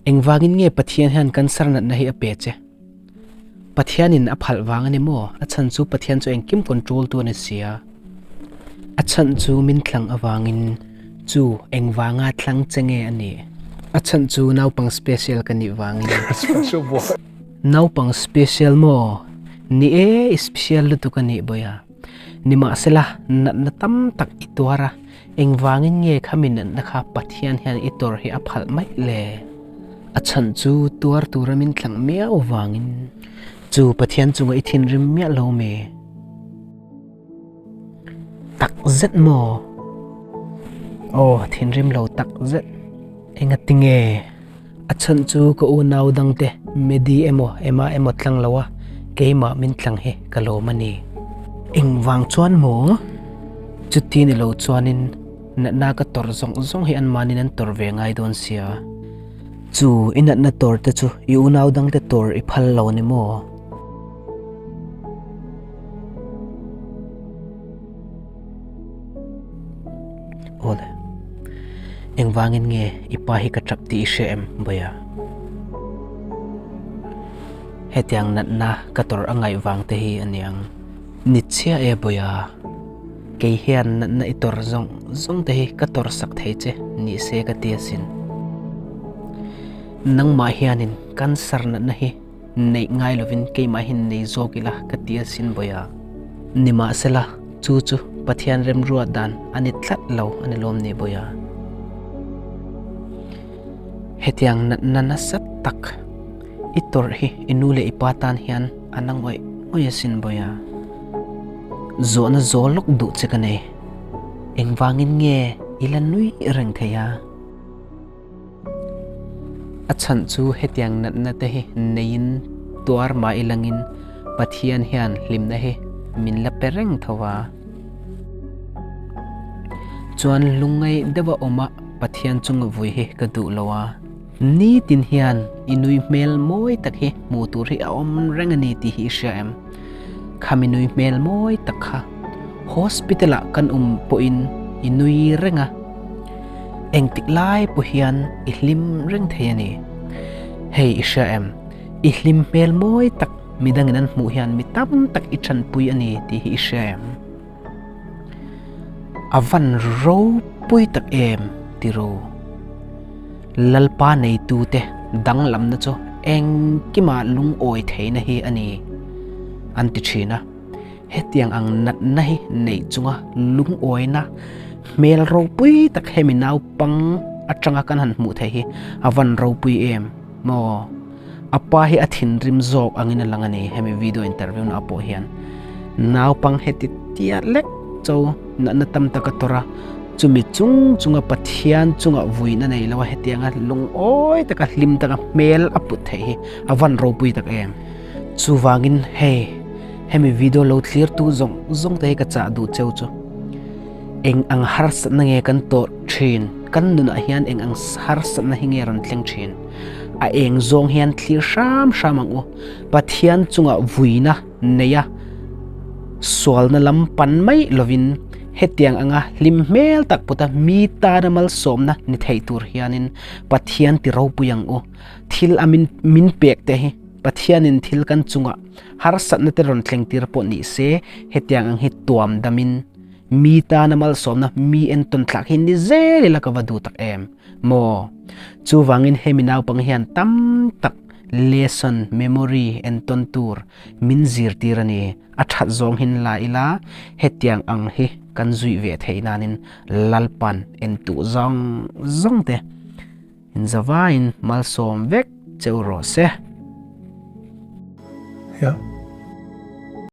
Engvangin nge Pathian hian cancer natna hi a pe che? Pathianin a phalh vang a ni maw? A chhan chu Pathian chu engkim control tu a ni sia. A chhan chu min thlang avangin chu engvanga thlang che nge a nih? A chhan chu naupang special ka nih vangin. Special boy. Naupang special maw? Ni e, i special lutuk a nih bawiha. Nimahsela, natna tam tak i tuar a, Engvangin nge khami natna kha Pathian hian i tawrh hi a phalh mai le? A chhan chu tuar tura min tlang miau vangin chu Pathian chunga i thinrim miah lo mi? Tak zet maw? Aw, thinrim lo tak zet. Engati nge? A chhan chu ka unau dangte Medi emaw Emma emaw tlang lo a, keimah min tlang hi ka lawm a ni. Engvang chuan maw? Chuti ni lo chuanin natna ka tawrh zawng zawng hi anmahniin an tawrh ve ngai dawn sia. Chu i natna tawrh te chu i unau dangte tawrh i phal lo ni maw? Awle, engvangin nge i pa hi ka tap tih i hre em Bawia? Hetiang natna ka tawrh a ngaih vang te hi a niang. Ni chiah e Bawia, kei hian natna i tawrh zawng zawng te hi ka tawrh sak thei che ni se ka ti asin. Nangmah hianin cancer natna hi Neih ngai lovin keimah hi nei zawk ila ka ti asin Bawia. Nimahsela, chu chu Pathian remruat dan a ni tlat lo a ni lawm ni Bawia. Hetiang natna nasa tak i tawrh hi i nu leh i pa tan hian a na ngawih ngawih asin Bawia. Zawhna zaw lawk duh che ka nei. Engvangin nge i la nui reng thei a? A chhan chu hetiang natna te hi neiin tuar mah ilangin Pathian hian hlimna hi min la pe reng tho a. Chuan lungngai deuha awma Pathian chunga vui hi ka duh lo a. Nitin hian i nui hmel mawi tak hi hmuh tur hi a awm reng a ni tih hi i hria em? Khami nui hmel mawi tak kha hospital ah kan awm pawhin i nui reng a. Engtik lai pawh hian i hlim reng thei a ni. Hei i hria em? I hlim hmel mawi tak midangin an hmuh hian mi tam tak i chanpui a ni tih hi i hria em? A van ropui tak em tiro. Lalpa neitute danglamna chu engkima lungawi theihna hi a ni an ti thin a. Hetiang ang natna hi neih chunga lungawina hmel ropui tak hemi naupang atanga kan han hmuh theih hi a van ropui em maw? A pa hi a thinrim zawk angin a lang a ni hemi video interview na pawh hian. Naupang heti tia lek cho natna tam tak a tawrh a, chumi chung chunga Pathian chunga vuina nei lo a hetianga lungawi taka hlim taka hmel a put theih hi a van ropui tak em. Chuvangin hei hemi video lo thlir tu zawng zawng te hi ka chah duh cheu chu eng ang harsatna nge kan tawrh thin kan nunah hian eng ang harsatna hi nge rawn thleng thin a eng zawng hian thlir hram hram ang u Pathian chungah vuina neia sualna lam pan mai lovin hetiang anga hlim hmel tak puta mi tana malsawmna ni thei tur hianin Pathian ti ropui ang u thil a min min pek te hi Pathianin thil kan chungah harsatna te rawn thleng tir pawh ni se, hetiang ang hi tuam damin mi tana malsawmna mi entawn thlak hi ni zel ila ka va duh tak em maw? Chuvangin hemi naupang hian tam tak lesson, memory, entawn tur min zirtir a ni. A that zawng hin la ila hetiang ang hi kan zuih ve theih nanin Lalpan entuh zawng zawng te Inzavain malsawm vek cheu rawh se. Yeah.